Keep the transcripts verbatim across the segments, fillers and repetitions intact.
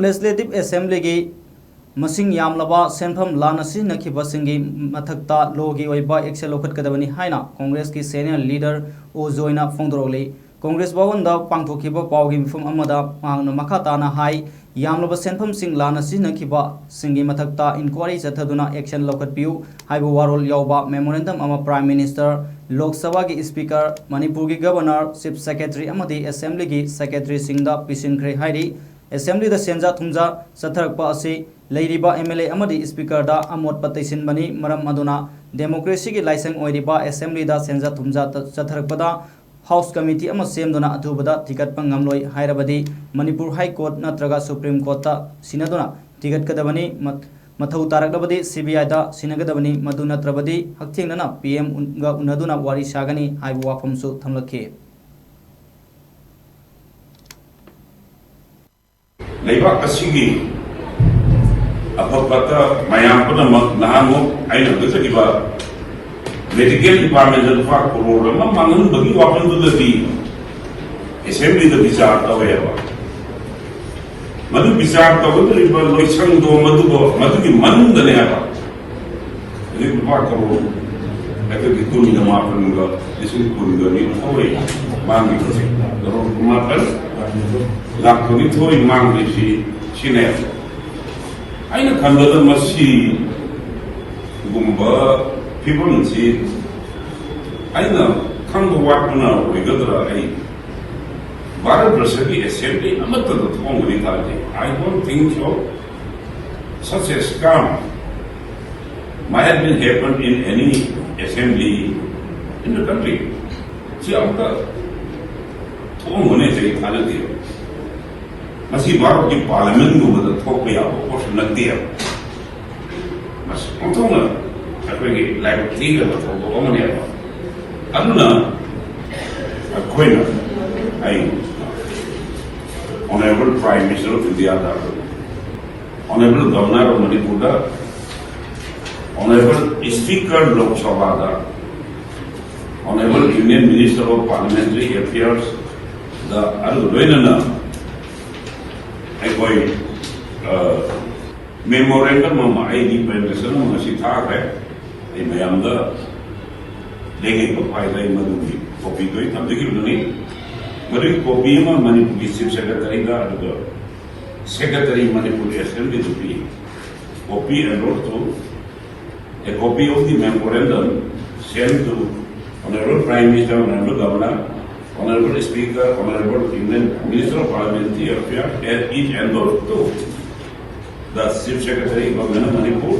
Legislative Assemblyꯒꯤ ꯃꯁꯤꯡ ꯌꯥꯝꯂꯕ ꯁꯦꯟꯐꯝ ꯂꯥꯟꯅ ꯁꯤꯖꯤꯟꯅꯈꯤꯕꯁꯤꯡꯒꯤ ꯃꯊꯛꯇ ꯂꯣꯒꯤ ꯑꯣꯏꯕ action ꯂꯧꯈꯠꯀꯗꯕꯅꯤ ꯍꯥꯏꯅ ꯀꯣꯡꯒ꯭ꯔꯦꯁꯀꯤ senior leader ꯑꯣ ꯖꯣꯏꯅ ꯐꯣꯡꯗꯣꯔꯛꯂꯤ꯫ ꯀꯣꯡꯒ꯭ꯔꯦꯁ ꯚꯋꯟꯗ ꯄꯥꯡꯊꯣꯛꯈꯤꯕ ꯄꯥꯎꯒꯤ ꯃꯤꯐꯝ ꯑꯃꯗ ꯃꯍꯥꯛꯅ ꯃꯈꯥ ꯇꯥꯅ ꯍꯥꯏ, ꯌꯥꯝꯂꯕ ꯁꯦꯟꯐꯝꯁꯤꯡ ꯂꯥꯟꯅ ꯁꯤꯖꯤꯟꯅꯈꯤꯕꯁꯤꯡꯒꯤ ꯃꯊꯛꯇ inquiry ꯆꯠꯊꯗꯨꯅ action ꯂꯧꯈꯠꯄꯤꯌꯨ ꯍꯥꯏꯕ ꯋꯥꯔꯣꯜ ꯌꯥꯎꯕ memorandum ꯑꯃ Prime Minister, ꯂꯣꯛ ꯁꯚꯥꯒꯤ Speaker, ꯃꯅꯤꯄꯨꯔꯒꯤ Governor, Chief Secretary ꯑꯃꯗꯤ Assemblyꯒꯤ Secretaryꯁꯤꯡꯗ ꯄꯤꯁꯤꯟꯈ꯭ꯔꯦ ꯍꯥꯏꯔꯤ꯫ Assemblyꯗ ꯁꯦꯟꯖꯥ ꯊꯨꯝꯖꯥ ꯆꯠꯊꯔꯛꯄ ꯑꯁꯤ ꯂꯩꯔꯤꯕ MLA ꯑꯃꯗꯤ Speakerꯗ ꯑꯃꯣꯠꯄ ꯇꯩꯁꯤꯟꯕꯅꯤ꯫ ꯃꯔꯝ ꯑꯗꯨꯅ democracyꯒꯤ ꯂꯥꯏꯁꯪ ꯑꯣꯏꯔꯤꯕ Assemblyꯗ ꯁꯦꯟꯖꯥ ꯊꯨꯝꯖꯥ ꯆꯠꯊꯔꯛꯄꯗ House Committee ꯑꯃ ꯁꯦꯝꯗꯨꯅ ꯑꯊꯨꯕꯗ ꯊꯤꯒꯠꯄ ꯉꯝꯂꯣꯏ ꯍꯥꯏꯔꯕꯗꯤ Manipur High Court ꯅꯠꯇ꯭ꯔꯒ Supreme Courtꯇ ꯁꯤꯟꯅꯗꯨꯅ ꯊꯤꯒꯠꯀꯗꯕꯅꯤ꯫ ꯃ-, ꯃꯊꯧ ꯇꯥꯔꯛꯂꯕꯗꯤ CBIꯗ ꯁꯤꯟꯅꯒꯗꯕꯅꯤ꯫ ꯃꯗꯨ ꯅꯠꯇ꯭ꯔꯕꯗꯤ ꯍꯛꯊꯦꯡꯅꯅ PMꯒ ꯎꯅꯗꯨꯅ ꯋꯥꯔꯤ ꯁꯥꯒꯅꯤ ꯍꯥꯏꯕ ꯋꯥꯐꯝꯁꯨ ꯊꯝꯂꯛꯈꯤ꯫ ꯂꯩꯕꯥꯛ ꯑꯁꯤꯒꯤ ꯑꯐ ꯐꯠꯇ ꯃꯌꯥꯝ ꯄꯨꯝꯅꯃꯛ ꯅꯍꯥꯟꯃꯨꯛ ꯑꯩꯅ ꯍꯧꯖꯤꯛ ꯆꯠꯈꯤꯕ medical departmentꯗ ꯂꯨꯄꯥ ꯀꯔꯣꯔ ꯑꯃ ꯃꯥꯡꯍꯟꯕꯒꯤ ꯋꯥꯐꯝꯗꯨꯗꯗꯤ Assemblyꯗ ꯕꯤꯆꯥꯔ ꯇꯧꯋꯦꯕ꯫ ꯃꯗꯨ ꯕꯤꯆꯥꯔ ꯇꯧꯒꯗꯧꯔꯤꯕ ꯂꯣꯏꯁꯪꯗꯣ ꯃꯗꯨꯕꯨ, ꯃꯗꯨꯒꯤ ꯃꯅꯨꯡꯗꯅꯦ ꯍꯥꯏꯕ꯫ ꯍꯧꯖꯤꯛ ꯂꯨꯄꯥ ꯀꯔꯣꯔ ꯑꯩꯈꯣꯏꯒꯤ ꯀꯨꯟꯒ ꯃꯥꯄꯟꯒ ꯂꯤꯁꯤꯡ ꯀꯨꯟꯒ ꯅꯤꯊꯣꯏ ꯃꯥꯡꯉꯤꯕꯁꯦ, ꯀꯔꯣꯔ ꯀꯨꯟꯃꯥꯄꯟ ꯂꯥꯈ ꯀꯨꯟꯅꯤꯊꯣꯏ ꯃꯥꯡꯂꯤꯁꯤ ꯁꯤꯅꯦ꯫ ꯑꯩꯅ ꯈꯟꯕꯗ ꯃꯁꯤꯒꯨꯝꯕ ꯐꯤꯕꯝꯁꯤ ꯑꯩꯅ ꯈꯪꯕ ꯋꯥꯠꯄꯅ ꯑꯣꯏꯒꯗ꯭ꯔꯥ? ꯑꯩ ꯚꯥꯔꯠ ꯕꯔꯁꯒꯤ Assembly ꯑꯃꯠꯇꯗ ꯊꯣꯛꯑꯝꯒꯅꯤ ꯈꯜꯂꯤ꯫ I don't think so. Such a scam might have been happened in any assembly in the country. ꯁꯤ ꯑꯃꯨꯛꯇ ꯊꯣꯛꯑꯝꯒꯅꯤ ꯍꯥꯏꯁꯦ ꯑꯩ ꯊꯥꯖꯗꯦꯕ꯫ ꯃꯁꯤ ꯚꯥꯔꯠꯀꯤ Parliamentꯒꯨꯝꯕꯗ ꯊꯣꯛꯄ ꯌꯥꯕ ꯄꯣꯠꯁꯨ ꯅꯠꯇꯦꯕ꯫ ꯃꯁꯤ ꯑꯣꯟꯊꯣꯛꯅ ꯑꯩꯈꯣꯏꯒꯤ ꯂꯥꯏꯕꯛ ꯊꯤꯒꯗꯕ ꯊꯧꯗꯣꯛ ꯑꯃꯅꯦꯕ꯫ ꯑꯗꯨꯅ ꯑꯩꯈꯣꯏꯅ, ꯑꯩ Honourable Prime Minister of Indiaꯗ, Honourable Governor of Manipurꯗ, Honourable Speaker Lok Sabhaꯗ, Honourable Union Minister of Parliamentary Affairsꯗ, ꯑꯗꯨꯒ ꯂꯣꯏꯅꯅ ꯑꯩꯈꯣꯏ ꯃꯦꯃꯣꯔꯦꯟꯗꯝ ꯑꯃ ꯑꯩꯒꯤ ꯄ꯭ꯔꯖꯦꯟꯇꯦꯁꯟ ꯑꯃ ꯉꯁꯤ ꯊꯥꯈ꯭ꯔꯦ꯫ ꯑꯩ ꯃꯌꯥꯝꯗ ꯂꯦꯡꯉꯩꯕ ꯐꯥꯏꯗ ꯑꯩ ꯃꯗꯨꯒꯤ ꯀꯣꯄꯤꯗꯣ ꯑꯩ ꯊꯝꯖꯈꯤꯕꯗꯨꯅꯤ꯫ ꯃꯗꯨꯒꯤ ꯀꯣꯄꯤ ꯑꯃ ꯃꯅꯤꯄꯨꯔꯒꯤ ꯆꯤꯐ ꯁꯦꯀ꯭ꯔꯦꯇꯔꯤꯗ ꯑꯗꯨꯒ ꯁꯦꯀ꯭ꯔꯦꯇꯔꯤ ꯃꯅꯤꯄꯨꯔ ꯑꯦꯁꯦꯝꯕ꯭ꯂꯤꯗ ꯄꯤ꯫ Copy endorsed to a copy of the memorandum sent to Honorable Prime Minister, Honorable Governor, Honorable Speaker, Honorable Union Minister of Parliamentary Affairs, as is endorsed to the Chief Secretary, Government of Manipur,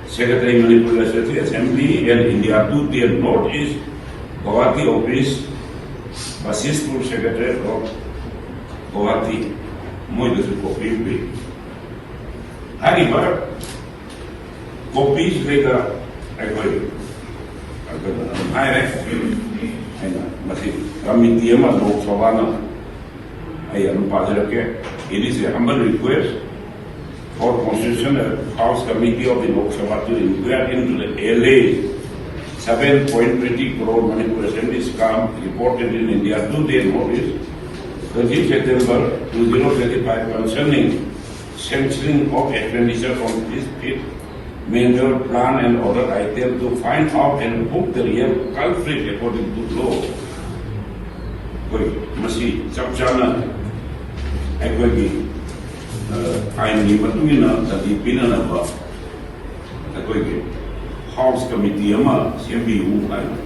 Secretary Manipur Legislative Assembly and India Today North East Guwahati office, Basistpur Secretary of Guwahati, ꯃꯣꯏꯗꯁꯨ copy ꯄꯤ꯫ ꯍꯥꯏꯔꯤꯕ ꯀꯣꯄꯤꯁꯤꯗꯩꯗ ꯑꯩꯈꯣꯏ ꯑꯗꯨꯝ ꯍꯥꯏꯔꯦ꯫ ꯑꯩꯅ ꯃꯁꯤ committee ꯑꯃ ꯂꯣꯛ ꯁꯚꯥꯅ ꯑꯩ ꯑꯗꯨꯝ ꯄꯥꯖꯔꯛꯀꯦ꯫ It is a humble request for constitution House Committee of the Lok Sabha to inquire into the alleged seven point twenty crore Manipur Assembly scam reported in India Today notice twenty September two thousand twenty-five concerning sanctioning of expenditure on this fifth major plan and order item to find out and hook the real culprit according to law. ꯑꯩꯈꯣꯏ ꯃꯁꯤ ꯆꯞ ꯆꯥꯅ ꯑꯩꯈꯣꯏꯒꯤ ꯑꯥꯏꯟꯒꯤ ꯃꯇꯨꯡ ꯏꯟꯅ ꯗꯟꯗꯤ ꯄꯤꯅꯅꯕ ꯑꯩꯈꯣꯏꯒꯤ house committee ꯑꯃ ꯁꯦꯝꯕꯤꯌꯨ ꯍꯥꯏꯅ